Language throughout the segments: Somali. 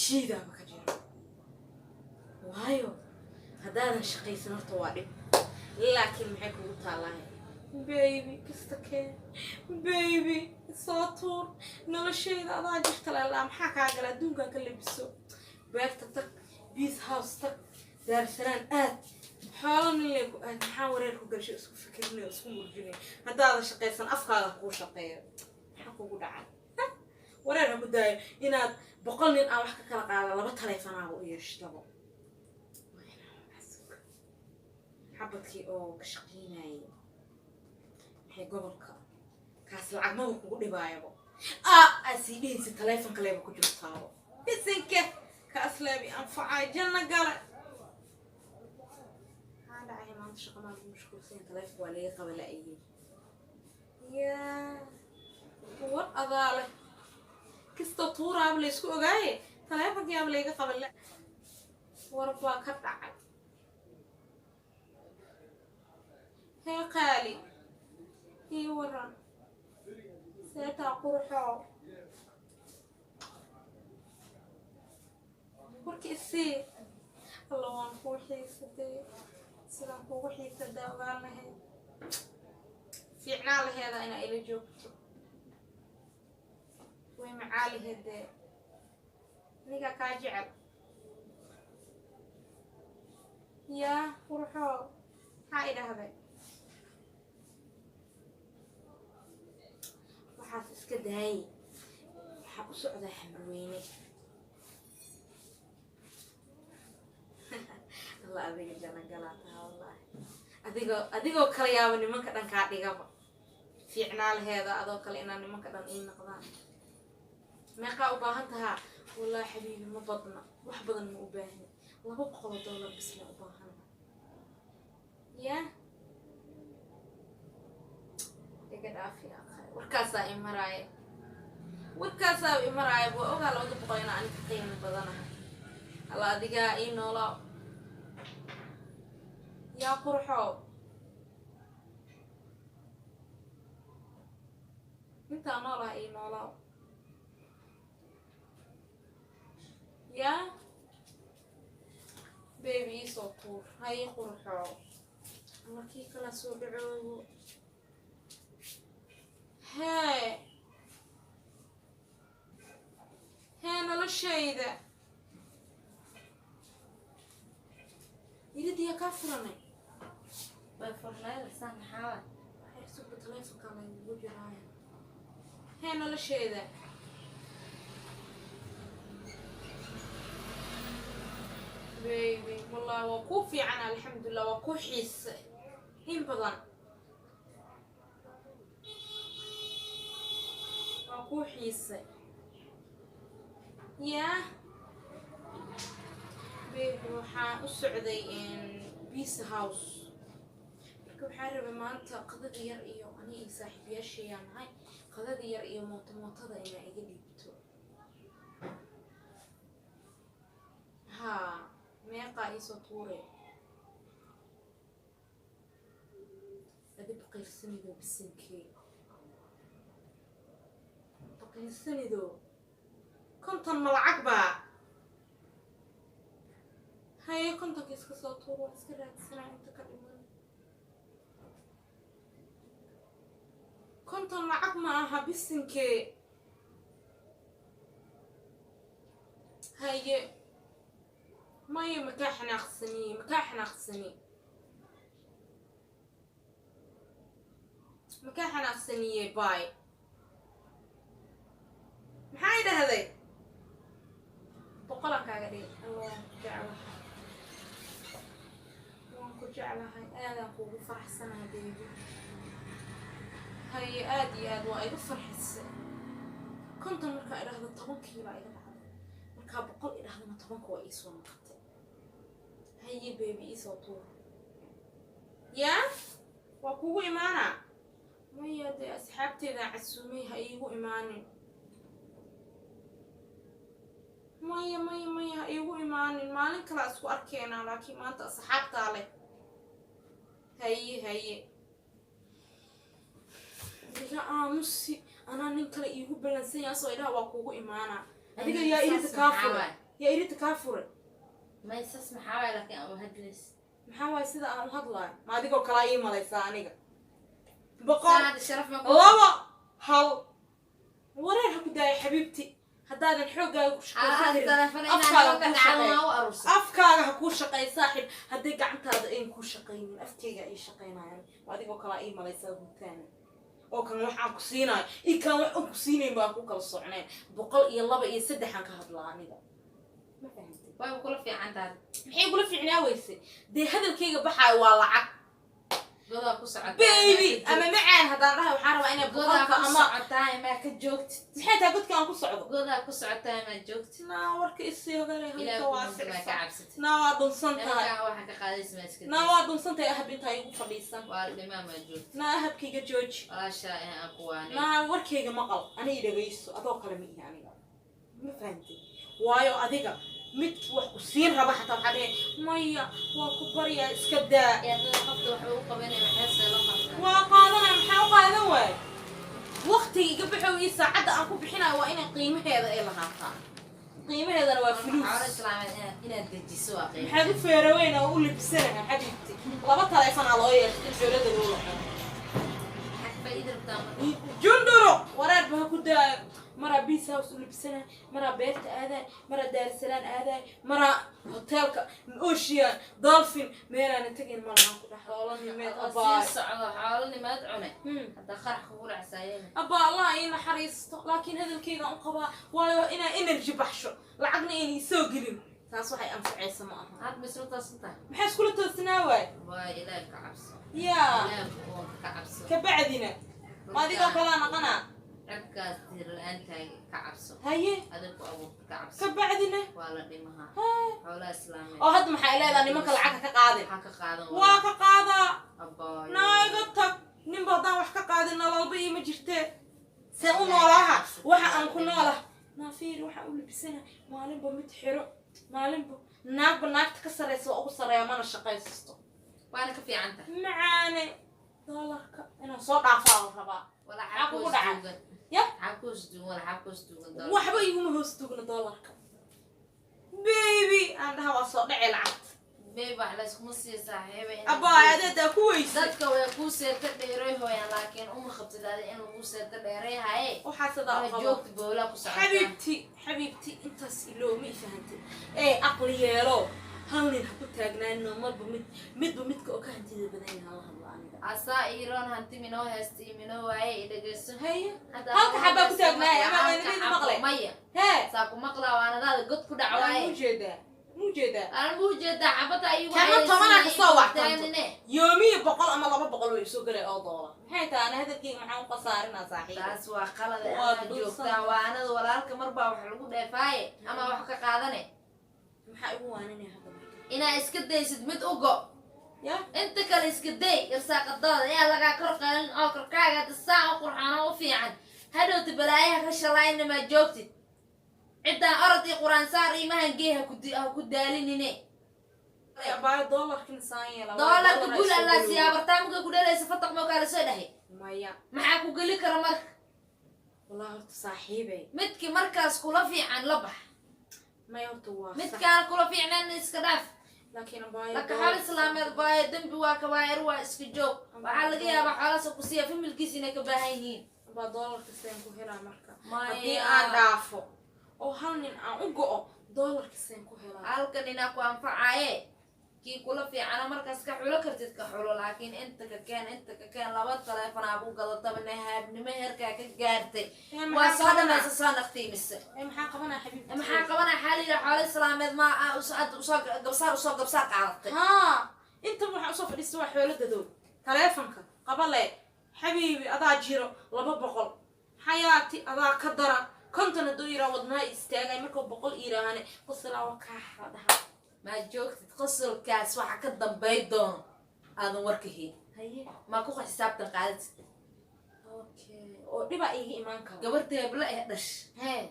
Jiidaaba ka jira, waayo haddaadan shaqaysan horta waa dhib. Laakiin maxay kugu taalahay? Baby, kasta keen, baby, soo tuur, noloshayda adaa jirta lalaa. Maxaa kaa gala adduunkaa? Ka labiso, beerta tag, peace house tag, Daarsalaan aad, xoolo nin ku aad. Maxaa wareer ku gashay? Isku fikrinay, isku murjinay. Haddaadan shaqaysan, afkaaga kuu shaqeeyo. Maxaa kugu dhacay? Wareer ha ku daayo inaad 100 nin aan wax ka kala qaada, laba taleefonaaba u yeeshtabo. Waa inaan wax xabadkii oo ka shaqaynayay maxay gobolka kaas lacag maba kugu dhibaayabo. Aa sii dhehaysa, taleefonka leeba ku jirtaabo. Bisinke, kaas leebi anfacay, janno gale. Maxaa dhacay maanta? Shaqa maa lagu mashquulsan? Taleefonka waa laga qaba la'ayay. Yaa war adaa leh, kastoo tuuraaba la isku ogaaye, taleefonkiyaaba layga qaba la. War baa ka dhacay. Hee qaali, ii waran, seetaa qurxoo? Warka isii. Alla, waan kuu xiisadee. Sidaan kuugu xiisadaa ogaan lahayd, fiicnaa laheeda inaa ila joogto. Way macaa laheedee, anigaa kaa jecel. Yaa qurxoo, maxaa idhahday? Waxaas iska daayay. Waxaa u socdaa Xamrweyne. Alla, adiga jana galaa taha wallaahi. Adigoo kala yaaba nimanka dhan kaa dhigaba. Fiicnaa laheeda adoo kale inaa nimanka dhan ii noqdaan. Meeqaa u baahan tahaa? Wallaahi xabiibi, ma badna, wax badan ma u baahni. $200 bis ma u baahana. Yaa iga dhaafi akhay, warkaasaa i maraaya, warkaasaa i maraaya. Waa ogaa 200 inaa aniga qiimo badanahay. Alla, adigaa ii noolaa. Yaa qurxoo, intaa noolaha ii noolaa. Yaa baby, iisoo tuur. Ha ii qurxoo, markii kala soo dhacoogo. Hee hee, noloshayda iridiyaa kaa furanay. Way furnaydaysaa, maxaa waay? Waxay sugba, taleefonkaa laygugu jiraaya. Hee nolosheeda baby, wallahi waa kuu fiican, alxamdulilah. Waa kuu xiise in badan, waa kuu xiise. Yaa baby, waxaan u socday peace house. Marka waxaa rabay maanta qadada yar iyo ani iyo saaxiibayaashayaan nahay, qadada yar iyo mooto mootada inaa iga dhiibto. Haa, meeqaa iisoo tuure? Adi baqiilsanido, bisinkee baqiilsanido. 50 ma lacag baa haye? 50-ka iska soo tuur, waan iska raadsanaa inta ka dhiman. 50 lacag ma aha, bisinkee. Haye, maya, makaa xanaaqsani, makaa xanaaqsani, makaa xanaaqsaniye. Bay, maxaa idhahday? 100-aan kaaga dhigay. Alla, waan ku jeclahay, waan ku jeclahay, aadaan kuugu faraxsanahay baby. Haye, aad iyo aad waa iga farxisay. 50 markaa idhahdo, 10-kii baa iga dhacday. Markaa 100 idhahdana, 10-ka waa iisoo noqotay. Haye baby, iisoo tuur. Yaa, waa kugu imaanaa? Maya dee, asxaabteedaa casuumay, ha iigu imaanin. Maya maya maya, ha iigu imaanin, maalin kalaa isku arkeenaa, laakiin maanta asxaabtaa leh. Haye haye, iga aamusi. Anaa nin kale iigu ballansan yahay, asoo idhaha waa kugu imaanaa. Adiga yaa irida kaa furay? Yaa irinta kaa furay? May, sas maxaa waay laakiin aan u hadlays? Maxaa waay sida aan u hadlaayo? Ma adigoo kalaa ii malaysaa aniga? 100 Saad sharaf ma ku 2 1. Wareer ha ku daaya, xabiibti. Haddaadan xooggaaga ku shaqaysan karin, Telefoon inaan afkaaga ka kuu dhacdo shaqeey. Maa u aruursan? Afkaaga ha kuu shaqeey, saaxib. Hadday gacantaada ayn kuu shaqaynin, afkayga ay shaqaynayaan. Ma adigoo kalaa ii malaysaa hutaana oo kan wax aan ku siinayo iyo kan wax aan ku siinayn baan ku kala socneen? 102 iyo 3 aan ka hadlaa aniga, ma fahantay? Way kula fiican tahay. Maxay kula fiicnaa weyse? Dee hadalkayga baxaayo waa lacag. Godaa ku socotaa. Baby ama macaan haddaan dhahay, waxaan rabaa inay Godaa boqolka ku ama socotaa, maa ka joogtid? Maxay tahay godka aan ku socdo? Godaa ku socotaa, maa joogtid? Naa warka isii hogale. Ilaah halka waa ku maa ka sicsan. cabsatid. Naa waa dhunsan tahay. Nimankaan waxa ka qaadaysa maa iska Naa waa dhunsan tahay. Ahab intaa igu fadhiisan. Waa la dhimaa, maa joogtid? Naa ahabkayga jooji. Walaashaa in aan ku waanay. Naa warkayga maqal, ani dhagayso. Adoo kale ma ihi aniga, ma fahantay? Waayo adiga mid wax ku siin raba xataa waxaa dhihi maya, waa ku baryaa, iska daa. Ee dad qofta waxba u qabanaya, maxay see loo qabtaa? Waa qaadanaya. Maxaa u qaadan waayo? Waqtiga iga baxow iyo saacadda aan ku bixinayo waa inay qiimaheeda ay lahaataa. Qiimaheedana waa Xoolo fuluus. islaameed inaad dejiso waa qiimo. Maxaad u feeraweyn oo u libsanaha, xabiibti? Laba taleefanaa loo yeeshay in xoolada loo laco. Maxaad faa'iido rabtaa marka? Junduro wareer ba ha ku daayo. Maraa Peace House u libsana, maraa beerta aadaay, maraa Daarsalaan aadaay, maraa hoteelka Ocean Dolphin. Meelaana tegayn malahan ku dhax xoolanimeed. Oo Abaay. sii socdo xoolanimaad cune. Hadda qarax kugu dhacsaayeen. Abbaa, Allah ii naxariisto, laakiin hadalkaygaan u qabaa. Waayo inaa energy baxsho, lacagna ayna isoo gelin, taas waxay anfacaysa ma aha. Had misla toosan tahay. Maxay iskula toosinaa waay? Waa Ilaah ka cabso. Yaa. Ilaah kuwanka ka cabso. Kabacdina ma adigoo kalaa naqanaa? Cirkaas diir la-aantaagi ka cabso. Haye. Adig ku abuurta ka cabso. Kabacdina Waa la dhimahaa xoolaha islaameed. Oo hadda maxay leedahay? Nimanka lacagka ka qaadin. Maxaa ka qaadan? Waa ka qaadaa. Abaayo. Naa iga tag. Ninba haddaan wax ka qaadin, nololba iima jirtee. See u noolaaha waxa aan ku noolah? Naa fiiri, waxaan u labisana maalinba mid xiro, maalinba naagba naagta ka sarreysa waa ugu sarreeya, mana shaqaysto. Waana ka fiican tahay. Macaane, doolarka inaan soo dhaafaa la rabaa. Wala Maxaa kugu dhacay? Duugan. Ya. Maxaa ku hoos duugan? Wala xaa ku hoos duugan doolar? Waxba iguma hoos tugna doolarka. Baby aan dhaha, waa soo dhacay lacagta. Babe, wax layskuma siiyo, saaxiiba. Abbaa, adeedaa ku weyse. Dadka way kuu seerta dheeray hooyaan, laakiin uma qabtid adi in lagu seerta dheeray haye. Waxaa sidaa Waa qabo. Joogta boolaa ku socotaa. Xabiibti, xabiibti, intaas iloo ma i fahantay? Ee aqli yeelo, hal nin ha ku taagnaanino. Marba mid, midba midka oo ka hantida badan yahay hala hadlo aniga. Asaa iiroon hanti minoo haysta iyo minoo waaye, i dhegeyso. Haye. Hadda Halka xabaa ku taagnaay, ama halka waanadayda xabo. Maqle. Maya. Hee. Saa ku maqlaa, waanadaada god ku dhac waaye. Mujeedaa, mujeedaa. Aan muu jeedaa xabada iigu. Kana 10-aa kasoo wactanto. Yoomiya 100 ama 200 way isoo galay oo doolar. Maxay tahay ana hadalkeyga maxaan u khasaarinaa, saaxiiba? Taas waa qalad. Waa Anaa dhulsan. joogtaa waanada walaalka, marbaa wax lagu dheefaaye ama wax ka qaadane. Maxaa igu waaninaya hadda marka? Inaa iska daysid mid u go. Ya. Inta kale iska day, irsaaqadooda ayaa lagaa kor qalin oo korkaaga hadda saa u qurxaan oo u fiican. Hadhowta balaayaha ka shalayna, maa joogtid ciddaan orod iyo qur-aan saar iyo mahan gee ha ku daalinine. Abaayo, doolarkina saan yeela. Doolarka gul allaa siyaa bartaamka ku dhalaysa fataq moo kaala soo dhahay. Maya. Maxaa ku geli kara marka? Wallahi horta, saaxiibey. Midkii markaas kula fiican la bax. Maya, horta waa sax. Midkaan kula fiicnaan iska dhaaf. Laakiin abaayo, Laka xoolo islaameed baayo, dembi waa kabaa'ir, waa iska joog. Waxaa laga yaabaa xoolahaas ku siiya familkiisa inay ka baahan yihiin. Abaa, doolarka seen ku helaa marka? Maya. Haddii aan dhaafo oo hal nin aan u go'o, doolarka seen ku helaa? Halkan inaa ku anfacaaye, kii kula fiicana markaas ka xulo kartid ka xulo, laakiin inta ka keen, inta ka keen, laba taleefon aa ku gadataba, nahaabnimo heerkaa ka gaartay. Ee, Waa maxaa soo qabanaa? dhamaysa, soo naqtiimise. Ee, maxaa qabanaa, xabiibti? Maxaa qabanaa? Xaa layidhi xoolo islaameed ma aa usoo gabsaar, usoo gabsaar qaadatay. Haa, intan waxaa usoo fadhiista waa xooladadow. Taleefonka qabale, xabiibi, adaa jiro 200, xayaati adaa ka daran. 50 hadduu yiraa, wadnaha istaagay. Markuu 100 yiraahane, qosilaa waa kaa dhaha. Maa joogtid qosolkaas waxa ka dambay doono aadan warka hayn. Haye. Maa ku xisaabtan qaadatid? Okay, oo dhibaa iiga imaan kara. Gabarta hebla eh dhash. Hee.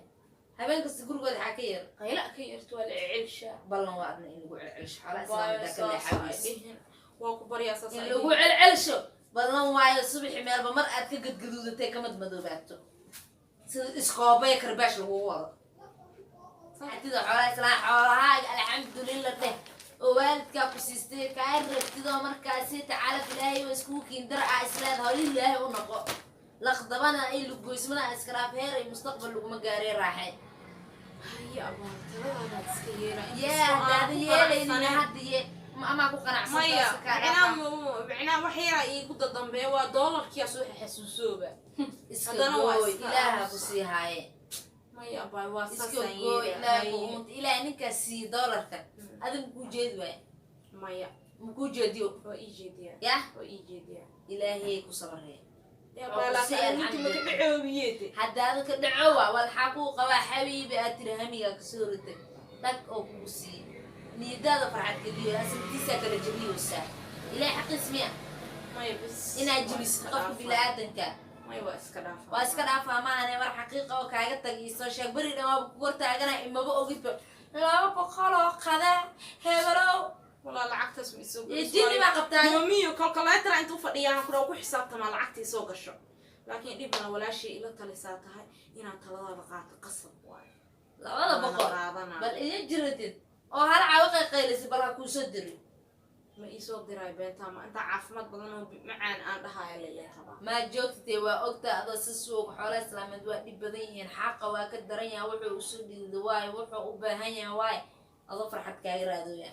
Habeen kasta gurigooda waxaa ka yeer Qayla ka yeerto, waa la celshaa. Ballan waa adna in lagu celcelsho xoolaha Waayo islaamida ka saas ay leexaweyso. dhihin, waa ku baryaa saas In ay lagu dhihin. celcelsho ballan waayo, subaxi meelba mar aad ka gadgaduudatay kamad madoobaato sida iskoobaya karbaash lagugu wado. Hatida xoolaha islaa xoolahaaga alxamdulillah dheh oo waalidkaa ku siistay kaa rabtidoo markaasi tacaalaf ilaahay oo iskugu kiindar ah isleed holi ilaahay u noqo laqdabana ay lugoysmada iskaraaf heer ay mustaqbal laguma gaaree raaxe. Haye abaa, taladaadaad iska yeela. Yee, haddaada yeelaynin hadda ye amaa ku qanacsan. Maya, micnaa micnaa wax yaraa iigu dadambeeya waa doolarkiyaa soo xasuusooba. Iska Haddana waa gooy, iska ilaaha aamus. ku sii haaye. Maya abaa, waa Iska saasaan gooy, yeela. ilaaha ku Haye. uunta ilaahay ninkaas siiye doolarka adiga makuu jeedi waay? Maya. Makuu jeediyo? Waa ii jeediyaa. Yah. Waa ii jeediyaa. Ilaahay ku sabaree. Yaa Oo baa, ku sii laakiin ninki maka alxamdulillah. dhacoobiyeede. Haddaada ka dhacowa walxaa kuu qabaa xabiibi aad tiri hamigaa kasoo ritay dhag oo kugu siiyey niyadaada farxad geliyo asaltiisaa kala jebiyeysaa ilaahay xaqiis miya? Maya, bis Inaad waa jebisid iska qofka dhaafaa. bini-aadanka. Maya, waa iska dhaafaa. Waa iska dhaafaa maahane mar xaqiiqa oo kaaga tag iisoo sheeg beri dhan waaba ku hortaagana imaba ogidba 200 oo qada hebelow. Walaa lacagtaas ma isoo Iyo jinni baa qabtaa. Yoomiyo calculator inta u fadhiyaan kudha ku xisaabtamaa lacagtii soo gasho, laakiin dhibana walaashii ila talisaa tahay inaad taladaada qaato qasab waayo. Labada Waana boqol qaadanaa. Bal iya jiratid oo hal caawa qayqaylisay bal ha kuusoo diri. Ma iisoo diraay beentaa, ma intaa caafimaad badan oo macaan aan dhahaya lele rabaa. Maa joogtitee, waa ogta adoo si suuq xoola islaameed waa dhib badan yihiin, xaqa waa ka daran yahay, wuxuu usoo dhiido waayo wuxuu u baahan yahay waayo adoo farxad kaaga raadooya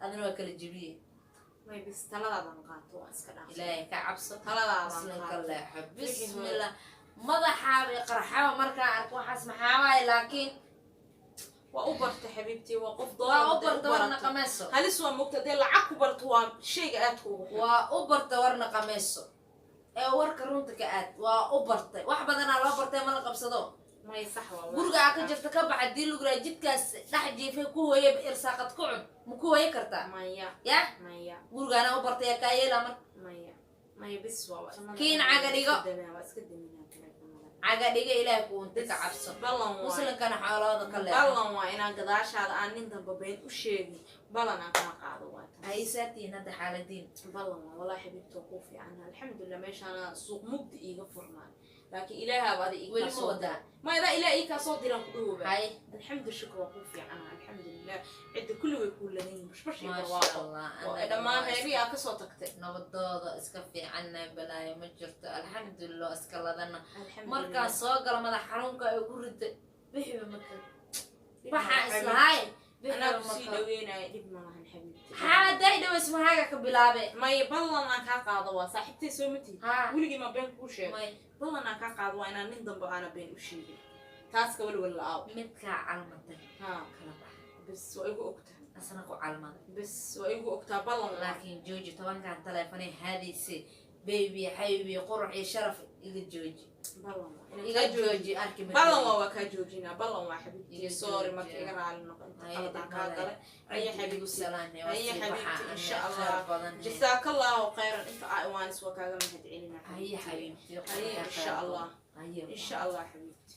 adina waa kala jebiye. May, bis taladaadan qaato, waa iska dhaaf. Ilaahay ka cabso. Taladaadan Muslimka qaato. Leexo, bismillah, madaxaaba i qarxaba markaan arko waxaas maxaa waaye laakiin. Waa u barta xabiibtii, waa qof Waa doolar u hadday barta warna barato. Qamayso. Halis waa mogta hadday lacag ku barto, waa shayga aadka ugu xun. Waa u barta warna qamayso ee warka runta ka aad waa u bartay, wax badanaa loo bartay ma la qabsado. May, sax waa Guriga aa ka jirta ka baxa dii luguraa jidkaas dhex jiifay ku hooye irsaaqad ku cun ma ku hooye kartaa? Maya. Ya. Maya. Gurigaana u bartay yaa kaa yeelaa marka. Maya, maya, bis waa Kiin caga dhigo. Waa iska daminaa teleefanada. Caga dhiga, ilaah ku unta ka cabso. Ballan waay. Muslimkana xoolahooda ka leexo. Ballan waa inaan gadaashaada aan nin damba been u sheegin, ballan aan kaa qaado waa taas. Haysaatiin hadda xaaladiin. Ballan waa, walaa xabiibta waa kuu fiican, alxamdulilah, meeshaana suuq mugdi iiga furnaa, laakiin ilaahaaba adi Weli iikaa ma soo wadaa? Ma idaa ilaah ii kaa soo diraan ku dhawooba. Hay. Alxamdu shukr, waa kuu fiican, alxamdulilah, cidda kulli way kuu ladan yihin, bashbash iyo Maasha barwaaqo Allah. oo Annaga dhammaan waa reebihii aa kasoo tagtay. Nabadooda iska fiicanna, balaayo ma jirto, alxamdulilah, iska ladana. Alxamdulilah. Markaan soo galo madax xanuunka ay ku riday bixiba maka Dhib waxaa malahan. Islahay Anaa bixiba kusii maka dhaweynaya, dhib malahan xabiibti. Xaaladay dhaways mahaaga ka bilaabe. Maya, ballan aan kaa qaado waa saaxiibtay soo matihi. Haa. Weligii ma been kuu sheegay? May. Ballan aan kaa qaado waa inaan nin dambe aana been u sheegin, taas kawalwal la-aaw. Midkaa calmaday haa kala bax. Bes, waa igu ogtaa. Asna ku calmaday. Bes, waa igu ogtaa, ballan waa. Laakiin jooji 10-kan taleefanay haadayse baby xabibi qurux iyo sharaf iga jooji. Ballan waa inaan Iga kaa joojiyo. jooji arki ma Ballan waa kaa joojinaa, ballan waa xabiibtii. Iga Sorry, jooji. marka iga raali noqo inta Haye, qaladaan kaa dhib galay. Haye xabiibti, haye xabiibti, insha Allah, jasaakallahu khayran, inta aa iwaanis waa kaaga mahad celinaa. Haye xabiibti. Haye, insha Allah, insha Allah xabiibti,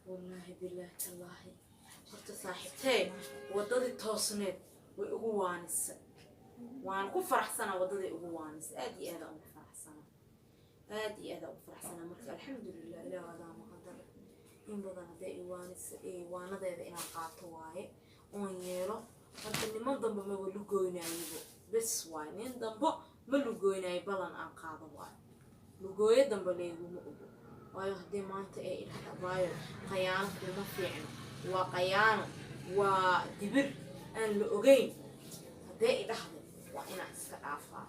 wallaahi bilaahi tallaahi, horta saaxiibtee waddadii toosneed way ugu waanisay, waan ku faraxsanaa, waddaday ugu waanisay, aad iyo aad aan ugu faraxsanaa, aad iyo aad aan ugu faraxsanaa. Marka alxamdulilah, ilaah adaa maqadar in badan hadday i waanisay ee waanadeeda inaan qaato waaye oon yeelo. Marka niman dambe maba lugoynaayibo, bes waaye, nin dambo ma lugoynaayo, ballan aan qaado waaye, lugooyo dambe leyguma ogo waayo haddii maanta ay idhahda waayo qayaano kuma fiicno, waa qayaano, waa dibir aan la ogeyn, haddee idhahdo waa inaan iska dhaafaa,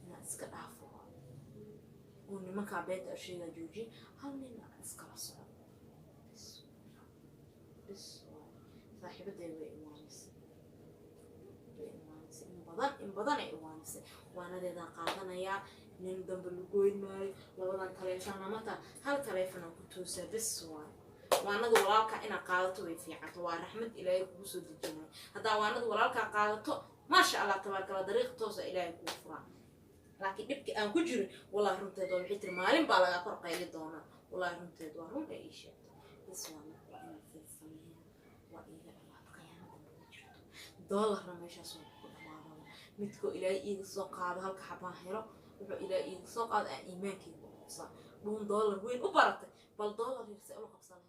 inaan iska dhaafo oo nimankaa beenta a sheegaa joojiye, hal nin aan iskala socdo, bes bes waaye. Saaxiibaday way iwaanisay, way iwaanisay in badan, in badan ay iwaanisay, waanadeedaan qaadanayaa, nin dambe lagoyn maayo, labadan taleefon namata hal taleefon aan ku toosaa, bes waaye. Waanada walaalkaa inaad qaadato way fiicanta, waa raxmad ilaahay kugu soo dejinayo haddaa waanada walaalkaa qaadato, maasha Allah tabaarkala, dariiq toosa ilaahay kuu furaa. Laakiin dhibka aan ku jirin, wallahi runteed waa, waxay tiri maalin baa lagaa kor qayli doonaa, wallahi runteed waa run ay ii sheegtay. Bes waa, marka waa inaan sida sameeyaa, waa iiga dhamaad, khiyaano dambe ma jirto, doolarna meeshaas waa ku dhamaadaba, midkoo ilaahay iiga soo qaado halka xabaan helo, wuxuu ilaahay iiga soo qaado aan iimaankayga u qabsaa, dhuun doolar weyn u baratay, bal doolar yarse ula qabsan.